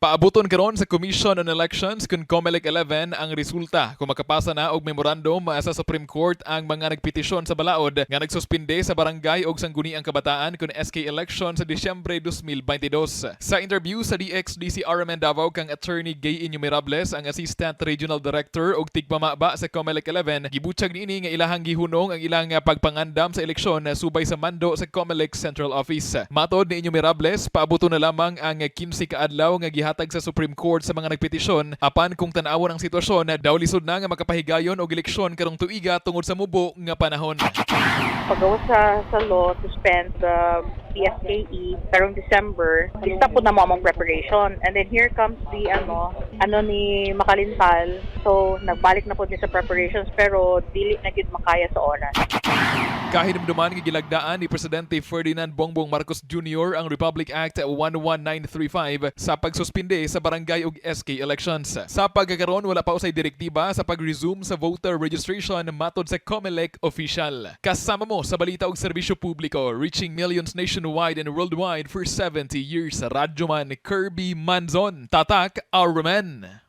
Paabuton karon sa Commission on Elections kun COMELEC 11 ang resulta kung makapasa na og memorandum sa Supreme Court ang mga nagpetisyon sa balaod nga nagsuspinde sa barangay og sangguniang kabataan kun SK election sa Disyembre 2022. Sa interview sa DXDC RMN Davao kang Attorney Gay Innumerables, ang Assistant Regional Director og tigpamaba sa COMELEC 11, gibutyag niini nga ilahang gihunong ang ilang pagpangandam sa eleksyon subay sa mando sa COMELEC Central Office. Matod ni Innumerables, paabuton na lamang ang 15 ka adlaw nga gihatag sa Supreme Court sa mga nagpetisyon, apan kung tan-awon ang sitwasyon, daw lisod na nga makapahigayon og eleksyon karong tuiga tungod sa mubo nga panahon. Pagawas sa law suspend the PSKE karong December, stop po na mo among preparation. And then here comes the ano ni Makalintal. So nagbalik na po din sa preparations, pero dili na gyud makaya sa oras. Kahinumduman nga gilagdaan ni Presidente Ferdinand Bongbong Marcos Jr. ang Republic Act 11935 sa pagsuspinde sa barangay ug SK elections. Sa pagkakaron, wala pa usay direktiba sa pag-resume sa voter registration matod sa COMELEC official. Kasama mo sa balita ug serbisyo publiko, reaching millions nationwide and worldwide for 70 years. Radyoman Kirby Manzon, Tatak RMN.